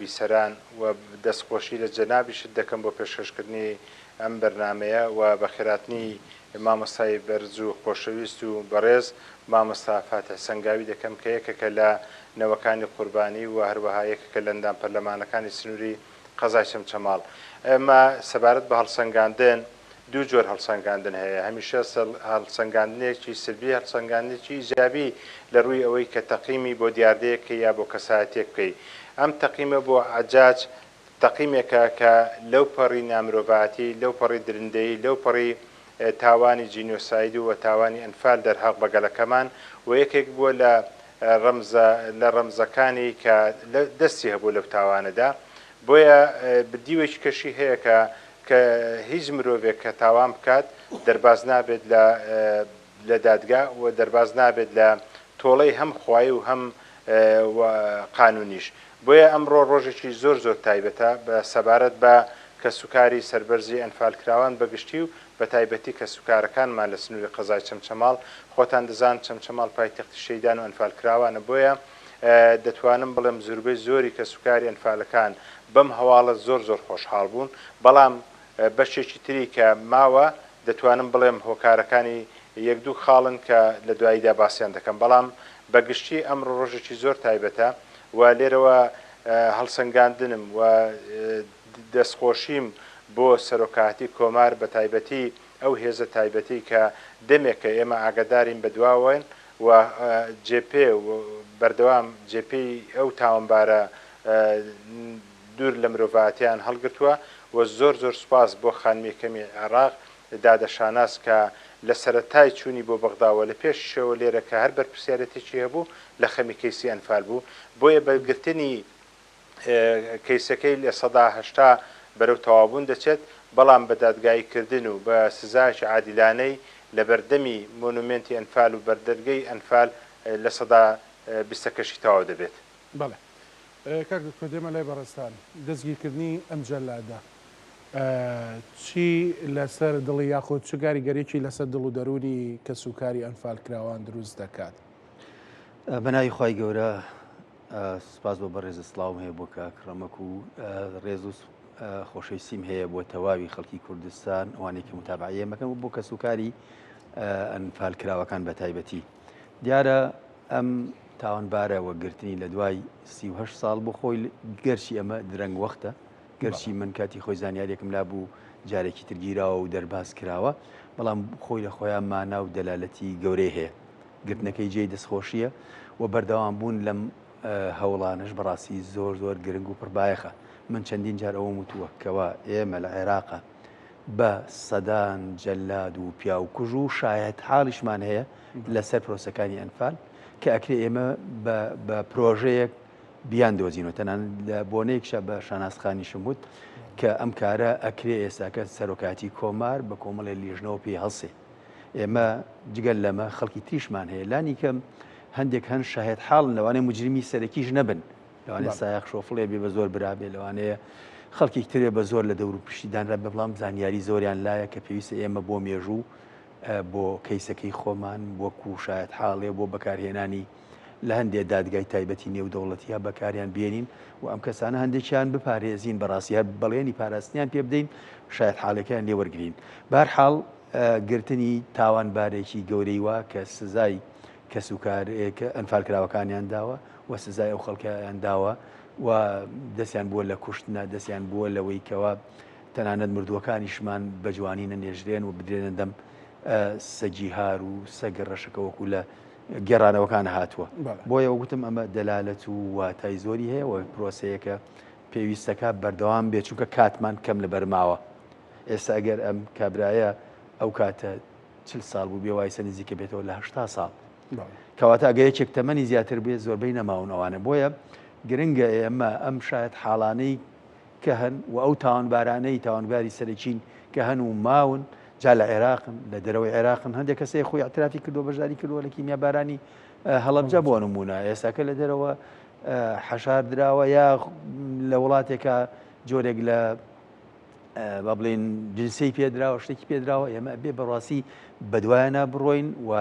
بیسەران و دەستخۆشی لە جەنابیشت دەکەم بۆ پێشکەشکردنی ئەم بەرنامەیە و بەخێراتنی مامۆستای بەرز و خۆشەویست و بەڕێز مامۆستا فاتیح سەنگاوی دەکەم کە یەکێکە لە نەوەکانی قوربانی و هەروەها یەکێکە لە ئەندام پەرلەمانەکانی سنووری قەزای چەمچەماڵ. ئێمە سەبارەت بە هەڵسەنگاندن دوو جۆر هەڵسەنگاندن هەیە، هەمیشە هەڵسەنگاندنێکی سلبی هەڵسەنگاندنێکی ئیجابی لە ڕووی ئەوەی کە تەقیمی بۆ دیاردەیەک بکەی یا بۆ کەسایەتیەک بکەی. ئەم تەقیمە بۆ عەجاج تەقیمێکە کە لەو پەڕی نامرۆڤایەتی، لەو پەڕی درندەیی، لەو پەڕی تاوانی جینۆساید و تاوانی ئەنفال دەرهەق بە گەلەکەمان و یەکێک بووە لە ڕەمزە لە ڕەمزەکانی کە دەستی هەبوو لەو تاوانەدا. بۆیە دیوێکی کەشی هەیە کە کە هیچ مرۆڤێک کە تاوان بکات دەرباز نابێت لە لە دادگا و دەرباز نابێت لە تۆڵەی هەم خوایی و هەم قانونیش. بۆیە ئەمڕۆ ڕۆژێکی زۆر زۆر تایبەتە بە سەبارەت بە کەسوکاری سەربەرزی ئەنفالکراوان بە گشتی و بە تایبەتی کەسوکارەکانمان لە سنووری قەزای چەمچەماڵ، خۆتان دەزان چەمچەماڵ پایتەختی شەهیدان و ئەنفالکراوانە بۆیە دەتوانم بڵێم زوربەی زۆری کەسوکاری ئەنفالەکان بەم هەواڵە زۆر زۆر خۆشحاڵ بوون بەڵام بەشێکی تری کە ماوە دەتوانم بڵێم هۆکارەکانی یەک دوو خاڵن کە لە دواییدا باسیان دەکەم بەڵام بە گشتی ئەمڕۆ ڕۆژێکی زۆر تایبەتە و لێرەوە هەڵسەنگاندنم و دەستخۆشیم بۆ سەرۆکایەتی کۆمار بە تایبەتی ئەو هێزە تایبەتی کە دەمێکە ئێمە ئاگادارین بەدواوەین و جێپێ و بەردەوام جێپێی ئەو تاوانبارە دوور لە مرۆڤایەتیان هەڵگرتووە و زۆر زۆر سوپاس بۆ خانمی یەکەمی عێڕاق دادە شاناز کە لە سەرەتای چوونی بۆ بەغدا و لە پێشیشەوە لێرە کە هەر بەرپرسیارێتێکی هەبوو لە خەمی کەیسی ئەنفال بوو بۆیە بە گرتنی کەیسەکەی 80% بەرەو تەواوبوون دەچێت، بەڵام بە دادگایی کردن و بە سزایەکی عادیلانەی لەبەردەمی مۆنومێنتی ئەنفال و بەردەرگەی ئەنفال لە بیستەکەشی تەواو دەبێت. بەڵێ کاک دکتۆر دێمە لای بەڕێزتان، دەستگیرکردنی ئەم جەلادە چی لەسەر دڵی یاخود چ کاریگەریی لەسەر دڵ و دەروونی کەسوکاری ئەنفالکراوان دروست دەکات؟ بەناوی خوای گەورە سپاس بۆ بەڕێزت سڵاوم هەیە بۆ کاک ڕەمەک و ڕێز و خۆشەویستیم هەیە بۆ تەواوی خەڵکی کوردستان ئەوانەی کە متابعەی ئێمەکەن و بۆ کەسوکاری ئەنفالکراوەکان بە تایبەتی دیارە ئەم تاوانبارە وەگرتنی لە دوای 38 ساڵ بۆ خۆی گەرچی ئەمە درەنگ وەختە گەرچی من کاتی خۆی زانیارێکم لابوو جارێکی تر گیراوە و دەرباز کراوە بەڵام خۆی لە خۆیان مانا و دەلالەتی گەورەی هەیە گرتنەکەی جێی دەستخۆشییە و بەردەوام بوون لەم هەوڵانەش بەڕاستی زۆر زۆر گرنگ و پڕبایەخە. من چەندین جار ئەوەم وتووە کەوا ئێمە لە عێراقا بە سەدان جەلاد و پیاوکوژ و شایەتحاڵیشمان هەیە لەسەر پرۆسەکانی ئەنفال کە ئەکرێ ئێمە بە پرۆژەیەک بیان دۆزینەوە تەنانەت لە بۆنەیەکشا بە شاناز خانیشم وت کە ئەم کارە ئەکرێ ئێستاکە سەرۆکایەتی کۆمار بە کۆمەڵێ لیژنەوە پێی هەڵسێ. ئێمە جگە لەمە خەڵکی تریشمان هەیە لانی کەم هەندێک هەن شاهێد حاڵن لەوانەیە مجرمی سەرەکیش نەبن لەوانەیە سایەق شۆفڵێ بێ بە زۆر برابێ لەوانەیە خەڵکێک ترێ بە زۆر لە دەور و پشتی دانرا بە بەڵام زانیاری زۆریان لایە کە پێویستە ئێمە بۆ مێژوو بۆ کەیسەکەی خۆمان وەکو شایەت حاڵێ بۆ بەکارهێنانی لە هەندێ دادگای تایبەتی نێودەوڵەتییا بەکاریان بێنین و ئەم کەسانە هەندێکیان بپارێزین بەڕاستی هەر بەڵێنی پاراستنیان پێ بدەین شایەت حاڵەکەیان لێ وەرگین بەهەرحاڵ گرتنی تاوانبارێکی گەورەی وا کە سزای کەسوکار ئەنفالکراوەکانیان داوە و سزای ئەو خەڵکیان داوە و دەستیان بووە لە کوشتنە دەستیان بووە لەوەی کەوا تەنانەت مردووەکانیشمان بە جوانی نەنێژرێن و بدرێنە دەم سەگی هار و سەگە ڕەشەکە وەکو لە گێڕانەوەکان هاتووە بۆیە وتم ئەمە دەلالەت و واتای زۆری هەیە و پرۆسەیەکە پێویستەکە بەردەوام بێت چونکە کاتمان کەم لە بەرماوە ئێستا ئەگەر ئەم کابرایە ئەو کاتە چل ساڵ بوو بێ وایسە نزیکە بێتەوە لە هەشتا ساڵ کەواتە ئەگەر یەکێک تەمەنی زیاتر بێت زۆربەی نەماون ئەوانە بۆیە گرنگە ئێمە ئەم شاید حاڵانەی کە هەن و ئەو تاوانبارانەی تاوانباری سەرەکین کە هەن و ماون جا لە عێراقن لە دەرەوەی عێراقن هەندێک کەسەیە خۆی اعترافی کردو بەشداری کردووە لە کیمیابارانی هەڵەبجە بۆ نمونە ئێستاکە لە دەرەوە حەشار دراوە یا لە وڵاتێکە جۆرێک لە با بڵێین جنسیەی پێدراوە شتێکی پێدراوە ئێمە بێ بەڕاستی بەدوایانە بڕۆین و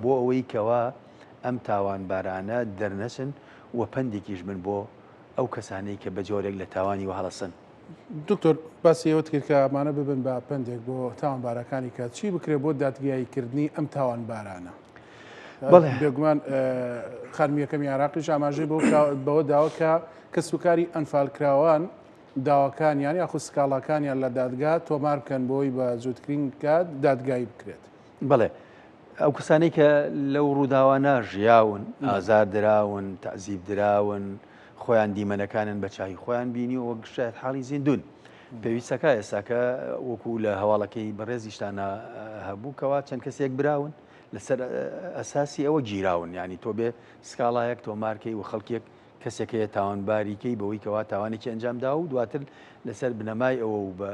بۆ ئەوەی کەوا ئەم تاوانبارانە دەرنەچن و پەندێکیش بن بۆ ئەو کەسانەی کە بە جۆرێک لە تاوانی وە هەڵەسن. دکتۆر باسی ئەوەت کرد کە ئەمانە ببن بە پەندێک بۆ تاوانبارەکانی کە چی بکرێت بۆ دادگایی کردنی ئەم تاوانبارانە؟ بەڵێ. بێگومان خانمی یەکەمی عێراقیش ئاماژەی بەوە داوە کە کەسوکاری ئەنفالکراوان داواکانیان یاخود سکاڵاکانیان لە دادگا تۆمار بکەن بۆی بە زووترین کات دادگایی بکرێت. بەڵێ ئەو کەسانەی کە لەو ڕووداوانە ژیاون، ئازار دراون، تەعزیب دراون، خۆیان دیمەنەکانن بە چاوی خۆیان بینی و وەک شایەت حاڵی زیندوون. پێویستەکە ئێستاکە وەکو لە هەواڵەکەی بەڕێزیشتانە هەبوو کەوا چەند کەسێک براون لەسەر ئەساسی ئەوە گیراون یعنی تۆ بێ سکاڵایەک تۆمارکەی و خەڵکێک کەسێک هەیە تاوانباری کەی بەوەی کەوا تاوانێکی ئەنجام داوە و دواتر لەسەر بنەمای ئەوە و بە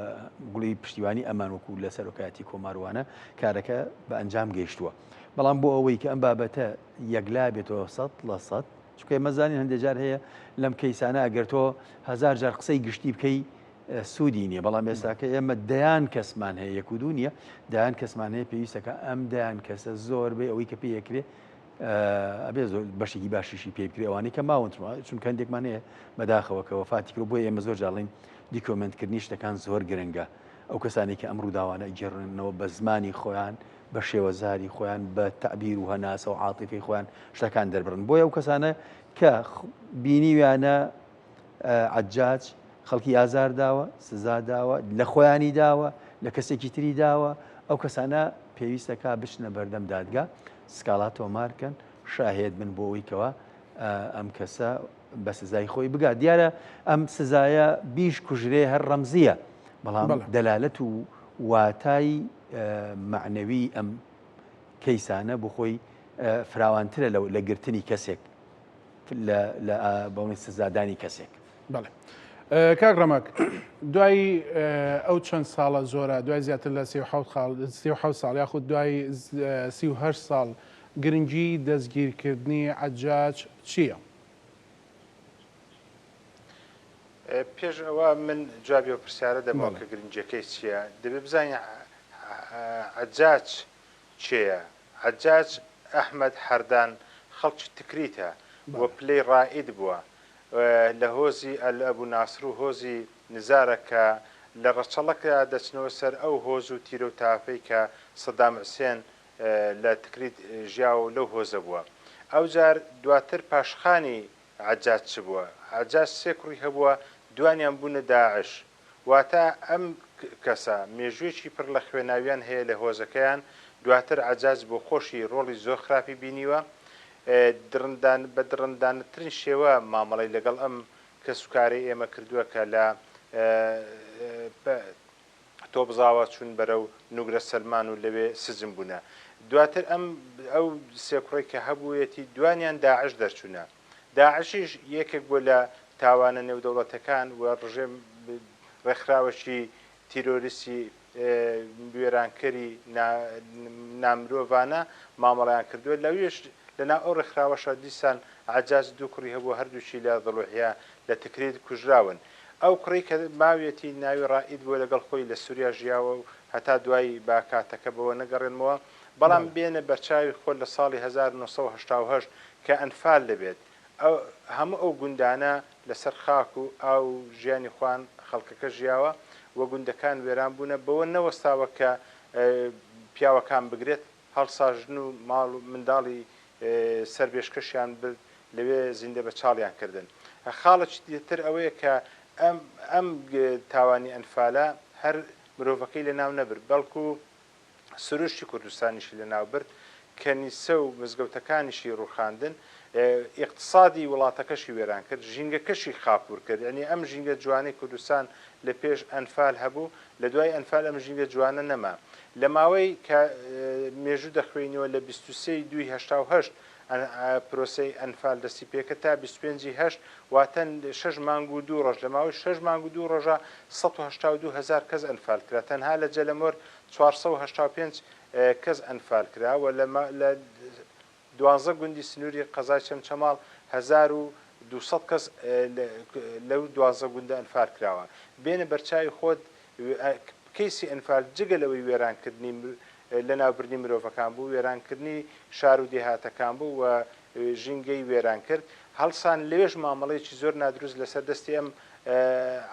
گوڵی پشتیوانی ئەمان وەکو لە سەرۆکایەتی کۆماروانە کارەکە بە ئەنجام گەیشتووە بەڵام بۆ ئەوەی کە ئەم بابەتە یەکلا بێتەوە 100% چونکە ئێمە زانین هەندێک جار هەیە لەم کەیسانە ئەگەر تۆ هەزار جار قسەی گشتی بکەی سوودی نییە بەڵام ئێستاکە ئێمە دەیان کەسمان هەیە یەک و دوو نییە دەیان کەسمان هەیە پێویستەکە ئەم دەیان کەسە زۆر بێ ئەوەی کە پێیەکرێ ئەبێ زۆر بەشێکی باشیشی پێ بکرێ ئەوانەی کە ماون چونکە هەندێکمان هەیە بەداخەوە کە وەفاتی کرد بۆیە ئێمە زۆر جاڵین document کردنی شتەکان زۆر گرنگە ئەو کەسانی کە ئەم ڕووداوانە گێڕنەوە بە زمانی خۆیان بە شێوەزاری خۆیان بە تەعبیر و هەناسە و عاتیفەی خۆیان شتەکان دەربڕن بۆیە ئەو کەسانە کە بینیویانە عەجاج خەڵکی ئازار داوە، سزا داوە، لە خۆیانی داوە، لە کەسێکی تری داوە، ئەو کەسانە پێویستە کا بچنە بەردەم دادگا، سکاڵا تۆمار کەن، شاهێد بن بۆ ئەوەی کەوا ئەم کەسە بە سزای خۆی بگات. دیارە ئەم سزایە بیش کوژرێ هەر ڕەمزییە، بەڵام دەلالەت و واتای مەعنەوی ئەم کەیسانە بۆ خۆی فراوانترە لە گرتنی کەسێک. لە لە بەڵێن سزادانی کەسێک. بەڵێ کاک ڕەمەک دوای ئەو چەند ساڵە زۆرە دوای زیاتر لە 37 ساڵ یاخود دوای 38 ساڵ گرنگی دەستگیرکردنی عەجاج چییە؟ پێش ئەوە من جوابی ئەو پرسیارە دەمەوە کە گرنگیەکەی چییە دەبێ بزانین عەجاج کێیە؟ عەجاج ئەحمەد حەردان خەڵکی تکریتە و پلەی ڕائید بووە لە هۆزی ئەلئەبو ناسر و هۆزی نزارە کە لە ڕەچەڵەکدا دەچنەوە سەر ئەو هۆز و تیرە و تافەی کە سەدام حوسێن لە تکریت ژیاوە و لەو هۆزە بووە. ئەوجار دواتر پاشخانی عەجاج چ بووە؟ عەجاج سێ کوڕی هەبووە دوانیان بوونە داعش. واتە ئەم کەسە مێژوویەکی پڕ لە خوێناویان هەیە لە هۆزەکەیان، دواتر عەجاج بۆ خۆشی ڕۆڵی زۆر خراپی بینیوە، دڕندان بە دڕندانەترین شێوە مامەڵەی لەگەڵ ئەم کەسوکارەی ئێمە کردووە کە لە تۆپزاوە چوون بەرەو نوگرە سەلمان و لەوێ سجن بوونە. دواتر ئەم ئەو سێ کوڕەی کە هەبوویەتی دوانیان داعش دەرچوونە. داعشیش یەکێک بووە لە تاوانە نێودەوڵەتەکان و ڕژێم ڕێکخراوێکی تیرۆریستی وێرانکەری نامرۆڤانە مامەڵەیان کردووە، لەوێش لەناو ئەو ڕێکخراوەشە دیسان عەجاج دوو کوڕی هەبووە هەردووکی لە ضلوعیە لە تکریت کوژراون. ئەو کوڕەی کە ماویەتی ناوی ڕائید بووە لەگەڵ خۆی لە سوریا ژیاوە و هەتا دوایی با کاتەکە بەوە نەگەڕێنمەوە، بەڵام بێنە بەرچاوی خۆت لە ساڵی 1988 کە ئەنفال دەبێت ئەو هەموو ئەو گوندانە لەسەر خاک و ئاو و ژیانی خۆیان خەڵکەکە ژیاوە و گوندەکان وێران بوونە بەوە نەوەستاوە کە پیاوەکان بگرێت هەڵسا ژن و ماڵ و منداڵی سەر بێشکەشیان برد لەوێ زیندە بە چاڵیان کردن خاڵێکی تر ئەوەیە کە ئەم ئەم تاوانی ئەنفالە هەر مرۆڤەکەی لەناو نەبرد بەڵکو سروشتی کوردستانیشی لەناو برد، کەنیسە و مزگەوتەکانیشی ڕووخاندن، ئیقتسادی وڵاتەکەشی وێران کرد، ژینگەکەشی خاپوور کرد، یەعنی ئەم ژینگە جوانەی کوردستان لە پێش ئەنفال هەبوو، لە دوای ئەنفال ئەم ژینگە جوانە نەما. لە ماوەی کە مێژوو دەخوێینەوە لە 23 ی دووی 88 پرۆسەی ئەنفال دەستی پێکرد تا 25 ی هەشت واتە شەش مانگ و دوو ڕۆژ، لە ماوەی شەش مانگ و دوو ڕۆژا 182 هەزار کەس ئەنفال کرا، تەنها لە جەلەمۆر 485 کەس ئەنفال کرا و لە دوانزە گوندی سنووری قەزای چەمچەماڵ 1200 کەس لەو دوانزە گوندە ئەنفال کراوە. بێنە بەرچاوی خۆت کەیسی ئەنفال جگە لەوەی وێرانکردنی لەناوبردنی مرۆڤەکان بوو، وێرانکردنی شار و دێهاتەکان بوو و ژینگەی وێران کرد. هەڵسان لەوێش مامەڵەیەکی زۆر نادروست لەسەر دەستی ئەم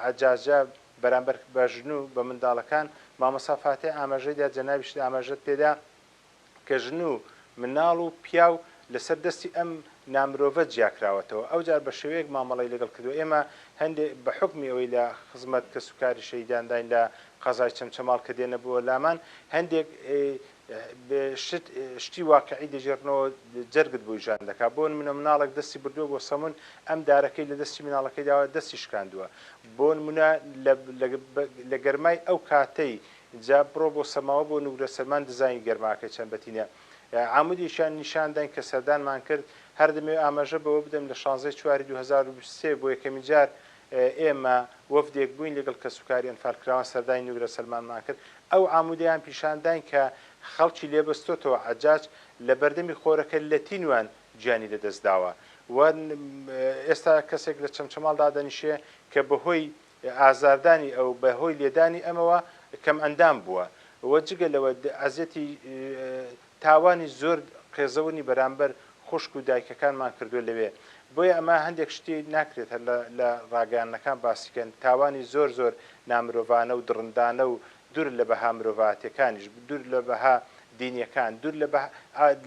عەجاجە بەرامبەر بە ژن و بە منداڵەکان، مامۆستا فاتیح ئاماژەی دا جەنابیشت ئاماژەت پێدا کە ژن و مناڵ و پیاو لەسەر دەستی ئەم نامرۆڤە جیاکراوەتەوە ئەوجار بە شێوەیەک مامەڵەی لەگەڵ کردوە ئێمە هەندێ بە حوکمی ئەوەی لە خزمەت کەسوکاری شەهیدانداین لە قەزای چەمچەماڵ کە دێنە بۆ لامان هەندێک شت شتی واقعی دەگێڕنەوە جەرگت بۆی ژان دەکا بۆ نمونە مناڵێک دەستی بردووە بۆ سەمون ئەم دارەکەی لە دەستی مناڵەکەی داوە دەستی شکاندووە بۆ نمونە لە گەرمای ئەو کاتەی جا بڕۆ بۆ سەماوە بۆ نوگرە سەلمان دزانی گەرماکەی چەند بەتینە عامودێکیان نیشان داین کە سەردانمان کرد هەر دەمەوێ ئاماژە بەوە بدەم لە شانزەی چواری 2023 بۆ یەکەمین جار ئێمە وەفدێک بووین لەگەڵ کەسوکاری ئەنفالکراوان سەردانی نوگرە سەلمانمان کرد، ئەو عامودەیان پیشان داین کە خەڵکی لێ بەستۆتەوە، عەجاج لە بەردەمی خۆرەکە لە تینوان گیانی لە دەست داوە و ئێستا کەسێک لە چەمچەماڵ دادەنیشێ کە بەهۆی ئازاردانی ئەو بە هۆی لێدانی ئەمەوە کەمئەندام بووە و جگە لەوە ئەزیەتی تاوانی زۆر قێزەونی بەرامبەر خوشک و دایکەکانمان کردوە لەوێ بۆیە ئەمە هەندێک شتی ناکرێت هەر لە ڕاگەیاندنەکان باسی کەن تاوانی زۆر زۆر نامرۆڤانە و دڕندانە و دور لە بەها مرۆڤاتیەکانیش دور لە بەها دینیەکان دور لە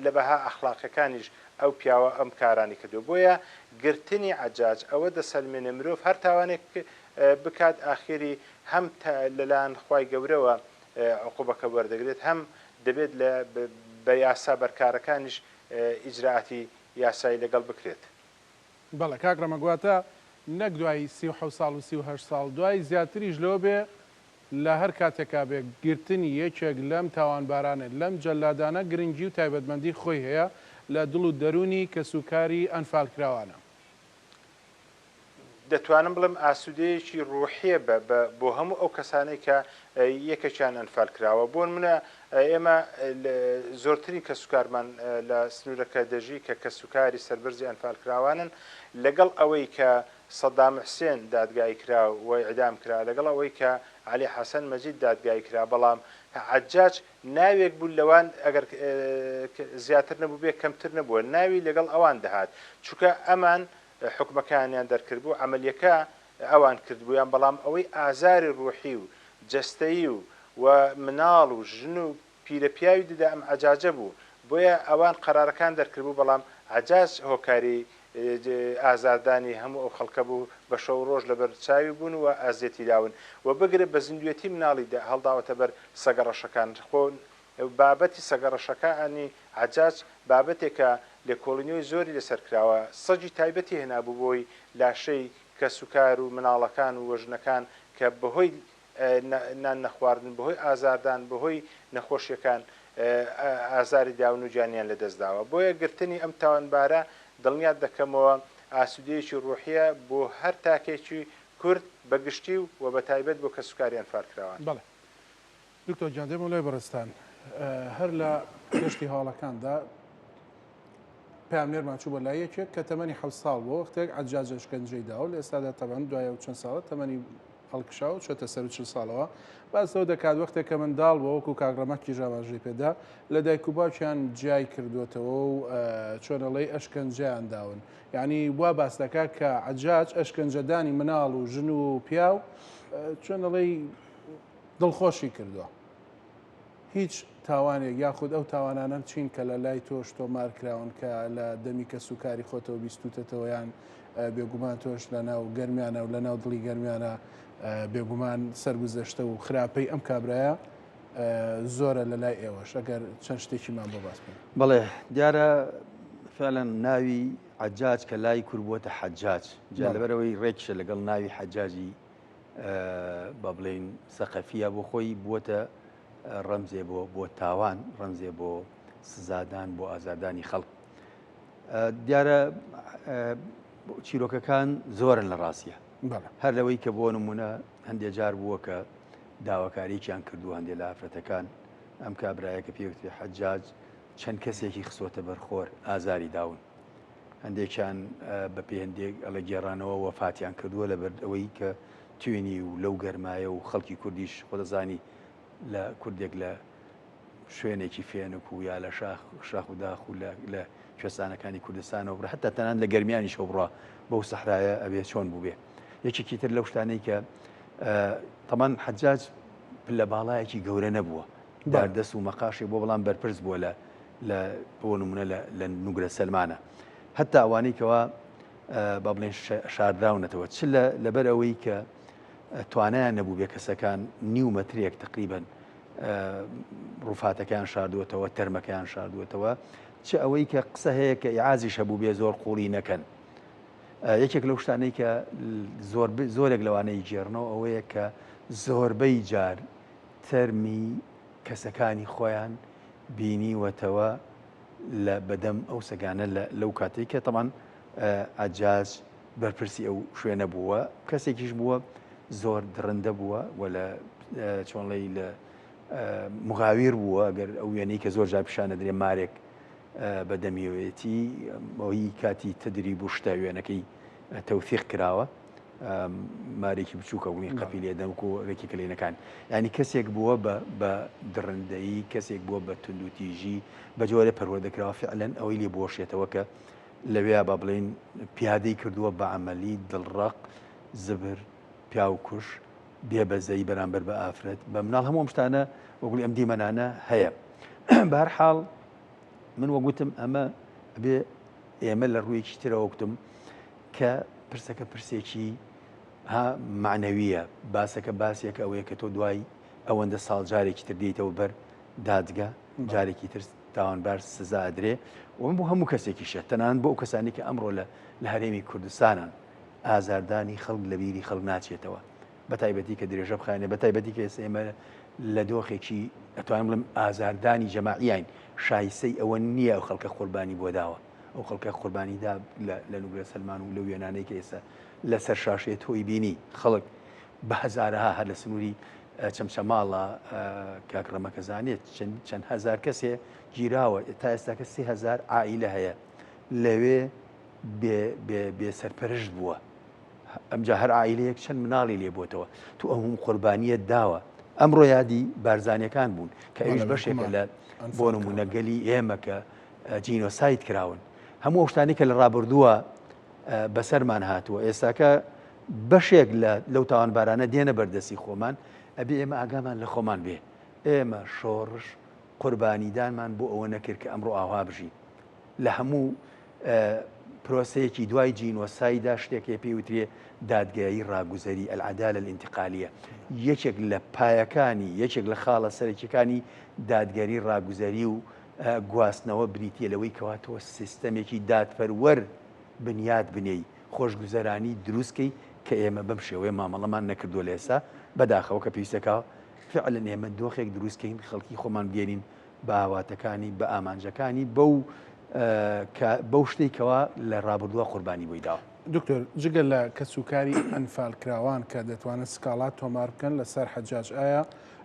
لە بەها ئەخلاقیەکانیش ئەو پیاوە ئەم کارانی کردوە بۆیە گرتنی عەجاج ئەوە دەسەلمێنێ مرۆڤ هەر تاوانێک بکات ئاخیری هەم لەلایەن خوای گەورەوە عقوبەکە وەردەگرێت هەم دەبێت لە بە یاسا بەرکارەکانیش ئیجرائاتی یاسایی لەگەڵ بکرێت. بەڵێ کاک ڕەمەک واتە نەک دوای 37 ساڵ و 38 ساڵ دوای زیاتریش لەوە بێ لە هەر کاتێکا بێ گرتنی یەکێک لەم تاوانبارانە لەم جەلادانە گرنگی و تایبەتمەندی خۆی هەیە لە دڵ و دەروونی کەسوکاری ئەنفالکراوانە. دەتوانم بڵێم ئاسوودەیەکی ڕوحیە بە بە بۆ هەموو ئەو کەسانەی کە یەکێکیان ئەنفال کراوە بۆنمونە ئێمە زۆرترین کەسوکارمان لە سنوورەکە دەژی کە کەسوکاری سەربەرزی ئەنفالکراوانن لەگەڵ ئەوەی کە سەدام حسێن دادگایی کرا و ئیعدام کرا لەگەڵ ئەوەی کە عەلی حەسەن مەجید دادگایی کرا بەڵام عەجاج ناوێک بوو لەوان ئەگەر زیاتر نەبووبێ کەمتر نەبووە ناوی لەگەڵ ئەوان دەهات چونکە ئەمان حوکمەکانیان دەرکردبوو، عەمەلیەکە ئەوان کردبوویان، بەڵام ئەوەی ئازاری ڕوحی و جەستەیی و و مناڵ و ژن و پیرە پیاوی دەدا ئەم عەجاجە بوو، بۆیە ئەوان قەرارەکان دەرکردبوو، بەڵام عەجاج هۆکاری ئازاردانی هەموو ئەو خەڵکە بوو، بە شەو و ڕۆژ لەبەر چاوی بوون و ئەزیەتی داون و بگرە بە زیندوێتی مناڵی هەڵداوەتە بەر سەگە ڕەشەکان، خۆ بابەتی سەگە ڕەشەکانی عەجاج بابەتێکە لێکۆڵینەوەی زۆری لەسەر کراوە، سەگی تایبەتی هێنابوو بۆی لاشەی کەسوکار و مناڵەکان و ژنەکان کە بەهۆی نان نەخواردن، بەهۆی ئازاردان، بەهۆی نەخۆشیەکان ئازاری داون و گیانیان لەدەستداوە. بۆیە گرتنی ئەم تاوانبارە دڵنیات دەکەمەوە ئاسودەیەکی ڕوحیە بۆ هەر تاکێکی کورد بە گشتی و بەتایبەت بۆ کەسوکاری ئەنفالکراوان. بەڵێ. دکتۆر گیان دێمەوە لای بەڕێزتان هەر لە گەشتی هەواڵەکاندا پامنێرمان چوو بە لای یەکێک کە تەمەنی حەوت ساڵ بۆ وەختێک عەجاج ئەشکەنجەی داوە لە ئێستادا تەمەن دوای ئەو چەند ساڵە تەمەنی هەڵکشا و چۆتە سەر و چل ساڵەوە باس لەوە دەکات وەختێک کە منداڵ بووە وەکو کاک ڕەمەکیش ئاماژەی پێدا لە دایک و باوکیان جیای کردووەتەوە و چۆنەڵی ئەشکەنجەیان داون یعنی وا باس دەکات کە عەجاج ئەشکەنجەدانی مناڵ و ژن و پیاو چۆنەڵی دڵخۆشی کردووە. هیچ تاوانێک یاخود ئەو تاوانانە چین کە لە لای تۆش تۆمار کراون کە لە دەمی کەسوکاری خۆتەوە بیستوتەتەوە یان بێگومان تۆش لە ناو گەرمیانە و لە ناو دڵی گەرمیانە بێگومان سەرگوزەشتە و خراپەی ئەم کابرایە زۆرە لە لای ئێوەش ئەگەر چەند شتێکیمان بۆ باس بکەن. بەڵێ دیارە فعلا ناوی عەجاج کە لای کورد بووەتە حەجاج جا لەبەرئەوەی ڕێکیشە لەگەڵ ناوی حەجاجی با بڵێین سەقەفیە بۆ خۆی بووەتە ڕەمزێ بۆ بۆ تاوان ڕەمزێ بۆ سزادان بۆ ئازاردانی خەڵک دیارە چیرۆکەکان زۆرن لە ڕاستە هەر لەوەی کە بۆ نمونە هەندێک جار بووە کە داواکارییان کردووە هەندێک لە ئافرەتەکان ئەم کابرایە کە پێوتری حەجاج چەند کەسێکی خسۆتە بەرخۆر ئازاری داون هەندێکیان بە پێی هەندێک ئەڵێ گێڕانەوە وەفاتیان کردووە لەبەر ئەوەی کە توێنی و لەو گەرمایە و خەڵکی کوردیش خۆ دەزانی لە کوردێک لە شوێنێکی فێنک و یا لە شاخ شاخ و داخ و لە لە کوێستانەکانی کوردستانەوە بڕە هەتا تەنان لە گەرمیانیشەوە بڕە بەو سەحرایە ئەبێ چۆن بووبێ یەکێکی تر لەو شتانەی کە تەمان حەجاج پلە باڵایەکی گەورە نەبووە داردەست و مەقاشێ بۆ بەڵام بەرپرس بووە لە لە بۆ نمونە لە نوگرە سەلمانە هەتا ئەوانەی کەوا با بڵێن شاردراونەتەوە چ لە لەبەر ئەوەی کە توانایان نەبوو بێ کەسەکان نیو مەترێک تقریبن ڕوفاتەکەیان شاردووەتەوە تەرمەکەیان شاردووەتەوە چ ئەوەی کە قسە هەیە کە ئیعازیش هەبوو بێ زۆر قوڵی نەکەن یەکێک لەو شتانەی کە زۆر زۆرێک لەوانەی گێڕنەوە ئەوەیە کە زۆربەی جار تەرمی کەسەکانی خۆیان بینیوەتەوە لە بەدەم ئەو سەگانە لەو کاتێک کە تەمان عجاج بەرپرسی ئەو شوێنە بووە کەسێکیش بووە زۆر دڕندە بووە و لە چۆنڵی لە مغاویر بووە گەر ئەو وێنەی کە زۆر جار پیشانەدرێ مارێک بە دەمیەوەیەتی ئەوی کاتی تدریب و شتە وێنەکەی تەوثیق کراوە مارێکی بچووکە بووی قەپی لێدەم و ڕێکی کلینەکان ینی کەسێک بووە بە دڕندەیی کەسێک بووە بە توندوتیژی بە جۆرە پەروەردەکراوە فعلەن ئەوەی لێ بۆشێتەوە کە لەوێ با بڵین پیادەی کردووە بە عملی دڵڕق زبر پیاوکوش بێبەزەی بەرامبەر بە ئافرەت بە مناڵ هەموو شتانە وەگولی ئەم دیمەنانە هەیە بەهەرحاڵ من وەگوتم ئەمە ئەبێ ئێمە لە ڕوویەکی ترەوە گوتم کە پرسەکە پرسێکی ها معنەویە باسەکە باسێکە ئەوەیە کە تۆ دوای ئەوەندە ساڵ جارێکی تر دێیتەوە بەر دادگا جارێکی تر تاوانبار سزا ئەدرێ و بۆ هەموو کەسێکیشە تەنان بۆ ئەو کەسانی کە ئەمڕۆ لە لە هەرێمی کوردستانن ئازاردانی خەڵک لە بیری خەڵک ناچێتەوە بە تایبەتی کە درێژە بخایەنێ بە تایبەتی کە ئێستا ئێمە لە دۆخێکی ئەتوانم بڵێم ئازاردانی جەماعیین شایستەی ئەوە نییە ئەو خەڵکە قوربانی بۆ داوە ئەو خەڵکە قوربانی دا لە نوگرە سەلمان و لەو وێنانەی کە ئێستا لەسەر شاشەیە تۆی بینی خەڵک بە هەزارەها هەر لە سنووری چەمچەماڵە کاک ڕەمەکە زانێت چەند هەزار کەسێ گیراوە تا ئێستاکە 3000 عائلە هەیە لەوێ بێ سەرپەرشت بووە ئەمجا هەر عائیلەیەک چەند مناڵی لێ بۆتەوە تو ئەو هەموو قوربانیەت داوە ئەمڕۆ یادی بارزانیەکان بوون کە ئەویش بەشێکە لە بۆ نمونە گەلی ئێمە کە جینۆساید کراون هەموو ئەو شتانی کە لە ڕابردووە بەسەرمان هاتووە ئێستاکە بەشێک لە لەو تاوانبارانە دێنە بەردەستی خۆمان ئەبێ ئێمە ئاگامان لە خۆمان بێ ئێمە شۆڕش قوربانیدانمان بۆ ئەوە نەکرد کە ئەمڕۆ ئاوا بژین لە هەموو پرۆسەیەکی دوای جینۆسایدا شتێک هەیە پێی وترێ دادگایی ڕاگوزەری، العدالە الانتقالیە، یەکێک لە پایەکانی، یەکێک لە خاڵە سەرەکیەکانی دادگەری ڕاگوزەری و گواستنەوە بریتیە لەوەی کەوا تۆ سیستەمێکی دادپەروەر بنیات بنێی، خۆشگوزەرانی دروست کەی کە ئێمە بەم شێوەیە مامەڵەمان نەکردووە لە ئێستا، بەداخەوە کە پێویستەکە فعلا ئێمە دۆخێک دروست کەین خەڵکی خۆمان بگەێنین بە ئاواتەکانی، بە ئامانجەکانی، بەو کە بەو شتەی کەوا لە ڕابردووە قوربانی بۆی داوە. دکتۆر جگە لە کەسوکاری ئەنفالکراوان کە دەتوانن سکاڵا تۆمار بکەن لەسەر حەجاج ئایا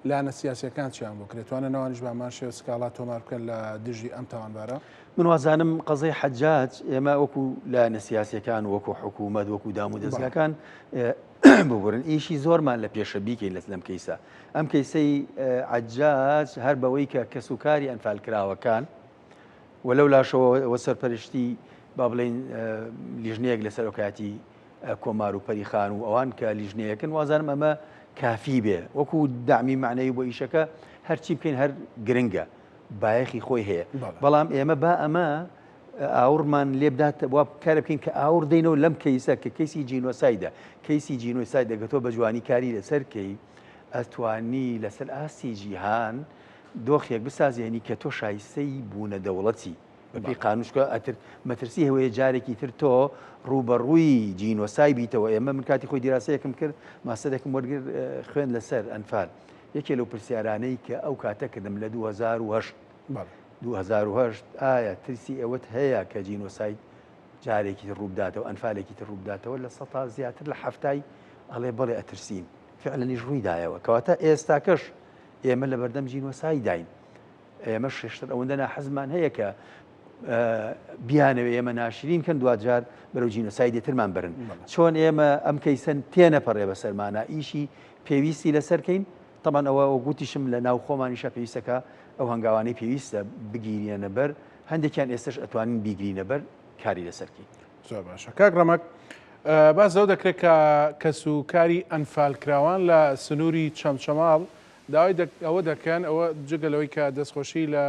لایەنە سیاسیەکان چیان بۆ کرێت توانن ئەوانیش بە هەمان شێوە سکاڵا تۆمار بکەن لە دژی ئەم تاوانبارە؟ من وازانم قەزەی حەجاج ئێمە وەکو لایەنە سیاسیەکان وەکو حکوومەت وەکو دام و دەزگاکان ببورن ئیشی زۆرمان لە پێشە بیکەین لە لەم کەیسە ئەم کەیسەی عەجاج هەر بەوەی کە کەسوکاری ئەنفالکراوەکان و لەو لاشەوە وە سەرپەرشتی با بڵێین لیژنەیەک لە سەرۆکایەتی کۆمار و پەریخان و ئەوان کە لیژنەیەکن وازانم ئەمە کافی بێ وەکو دامی معنەوی بۆ ئیشەکە هەرچی بکەین هەر گرنگە بایەخی خۆی هەیە بەڵام ئێمە با ئەمە ئاوڕمان لێ بدات وا کار بکەین کە ئاوڕ دەینەوە لەم کەیسە کە کەیسی جینۆسایدە کەیسی جینۆساید دەگە تۆ بە جوانی کاری لەسەر کەی ئەتوانی لەسەر ئاستی جیهان دۆخێک بسازێنی کە تۆ شایستەی بوونە دەوڵەتی بەپێی قانوشکە ئەتر مەترسی هەوەیە جارێکی تر تۆ ڕووبەڕووی جینۆسای بیتەوە ئێمە من کاتی خۆی دیراسەیەکم کرد ماستەرێکم وەرگر خوێن لەسەر ئەنفال یەکێ لەو پرسیارانەی کە ئەو کاتە کردم لە 2008 2008 ئایا ترسی ئەوەت هەیە کە جینۆساید جارێکی تر ڕووبداتەوە ئەنفالێکی تر ڕووبداتەوە لە سەتا زیاتر لە حەفتای ئەڵێ بەڵێ ئەترسین فعلەنیش ڕوویدایەوە کەواتە ئێستاکەش ئێمە لە بەردەم جینۆسایداین ئێمە شێشتر ئەوەندە ناحەزمان هەیە کە بیانەوێ ئێمە ناشرین کەن دواجار بەرەو جینۆسایدی ترمان برن چۆن ئێمە ئەم کەیسەن تێنەپەڕێ بەسەرمانە ئیشی پێویستی لەسەرکەین تەبعەن ئەوە وەک وتیشم لە ناو خۆمانیشا پێویستەکە ئەو هەنگاوانەی پێویستە بگیرێنە بەر. هەندێکیان ئێستش ئەتوانین بیگرینە بەر کاری لەسەرکەین. زۆر باشە کاک ڕەمەک باس لەوە دەکرێت کە کەسوکاری ئەنفالکراوان لە سنووری چەمچەماڵ داوای ئەوە دەکەن ئەوە جگە لەوەی کە دەستخۆشی لە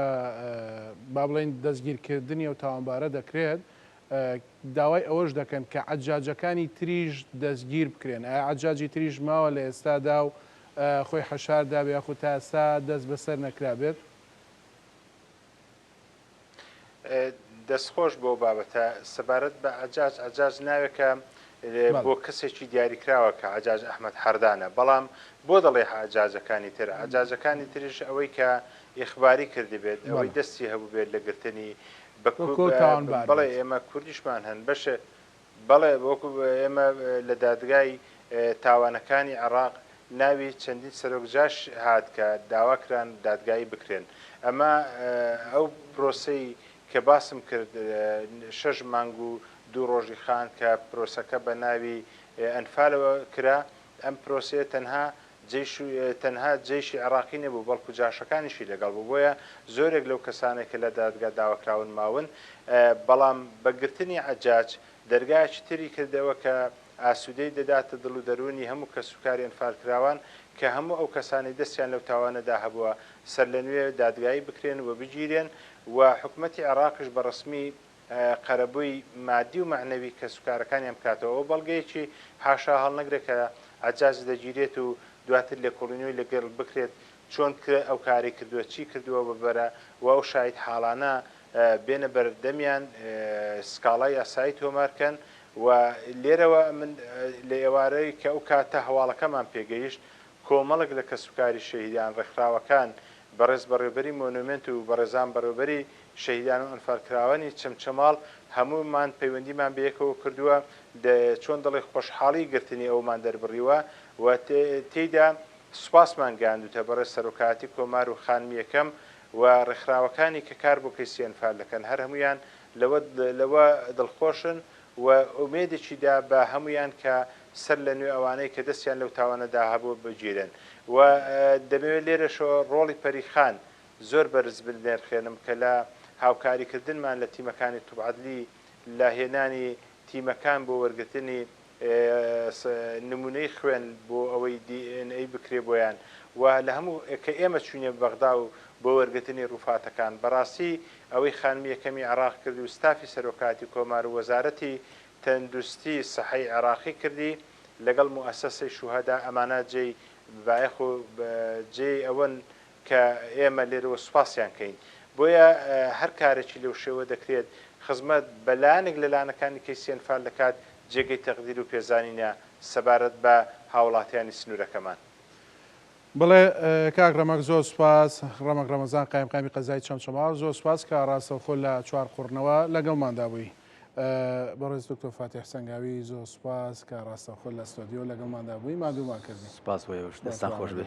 با بڵێین دەستگیرکردنی ئەو تاوانبارە دەکرێت داوای ئەوەش دەکەن کە عەجاجەکانی تریش دەستگیر بکرێن ئایا عەجاجی تریش ماوە لە ئێستادا و خۆی حەشار دابێ یاخود تا ئێستا دەست بەسەر نەکرابێت؟ دەستخۆش بۆ بابەتە. سەبارەت بە عەجاج، عەجاج ناوێکە بۆ کەسێکی دیاریکراوە کە عەجاج ئەحمەد حەردانە، بەڵام بۆ دەڵێی عەجاجەکانی تر؟ عەجاجەکانی تریش ئەوەی کە ئیخباری کردبێت، ئەوەی دەستی هەبووبێت لە گرتنی، بەڵێ ئێمە کوردیشمان هەن بەشێ، بەڵێ وەکو ئێمە لە دادگای تاوانەکانی عێڕاق ناوی چەندین سەرۆک جاش هات کە داوا کران دادگایی بکرێن. ئەمە ئەو پرۆسەی کە باسم کرد شەش مانگ و دوو ڕۆژی خان کە پرۆسەکە بە ناوی ئەنفالەوە کرا، ئەم پرۆسەیە تەنها جەیش تەنها جەیشی عێڕاقی نەبوو بەڵکو جاشەکانیشی لەگەڵ بوو بۆیە زۆرێک لەو کەسانەی کە لە دادگا داواکراون ماون بەڵام بە گرتنی عەجاج دەرگایەکی تری کردەوە کە ئاسوودەی دەداتە دڵ و دەروونی هەموو کەسوکاری ئەنفالکراوان کە هەموو ئەو کەسانەی دەستیان لەو تاوانەدا هەبووە سەرلەنوێ دادگایی بکرێن و بگیرێن و حکومەتی عێڕاقیش بە ڕەسمی قەرەبووی مادی و مەعنەوی کەسوکارەکانیان بکاتەوە، ئەوە بەڵگەیەکی حاشا هەڵنەگرە کە عەجاج دەگیرێت و دواتر لێکۆڵینەوەی لەگەڵ بکرێت چۆن ئەو کارەی کردووە، چی کردووە و بەرە و ئەو شاهید حاڵانە بێنە بەردەمیان سکاڵای یاسایی تۆمار کەن و لێرەوە من لە ئێوارەی کە ئەو کاتە هەواڵەکەمان پێگەیشت کۆمەڵێک لە کەسوکاری شەهیدان، ڕێکخراوەکان، بەڕێز بەڕێوبەری مۆنۆمێنت و بەڕێزان بەڕێوبەری شەهیدان و ئەنفالکراوانی چەمچەماڵ هەموومان پەیوەندیمان بەیەکەوە کردووە، چۆن دەڵێی خۆشحاڵی گرتنی ئەومان دەربڕیوە و تێیدا سوپاسمان گەیاندووتە بەڕێز سەرۆکایەتی کۆمار و خانمی یەکەم و ڕێکخراوەکانی کە کار بۆ کەیسی ئەنفال دەکەن هەر هەموویان لەوە لەوە دڵخۆشن و ئومێدێکی دا بە هەموویان کە سەر لە نوێ ئەوانەی کە دەستیان لەو تاوانەدا هەبووە بگیرێن و دەمەوێت لێرەشەوە ڕۆڵی پەریخان زۆر بەرز بنرخێنم کە لە هاوکاری کردنمان لە تیمەکانی طب عدلی لە هێنانی تیمەکان بۆ وەرگرتنی نمونەی خوێن بۆ ئەوەی دی ئێن ئەی بکرێ بۆیان و لە هەموو کە ئێمە چوینە بەغدا و بۆ وەرگرتنی ڕوفاتەکان بەڕاستی ئەوەی خانمی یەکەمی عێڕاق کرد و ستافی سەرۆکایەتی کۆمار و وەزارەتی تەندروستی سەحەی عێڕاقی کردی لەگەڵ موئەسەسەی شوهەدا ئەمانە جێی بایەخ و جێی ئەوەن کە ئێمە لێرەوە سوپاسیان کەین. بۆیە هەر کارێکی لەو شێوە دەکرێت خزمەت بە لایەنێک لە لانەکانی کەیسی ئەنفال دەکات جێگەی تەقدیر و پێزانینە سەبارەت بە هاوڵاتیانی سنورەکەمان. بەڵێ کاک ڕەمەک زۆر سوپاس. ڕەمەک ڕەمەزان قایمقامی قەزای چەمچەماڵ زۆر سوپاس کە ڕاستەوخۆ لە چوارقوڕنەوە لەگەڵماندا بووی. بەڕێز دکتۆر فاتیح سەنگاوی زۆر سوپاس کە ڕاستەوخۆ لە ستۆدیۆ لەگەڵماندا بووی ماندوومان کردی. سوپاس بۆ ئێوەش دەستان خۆش بێ.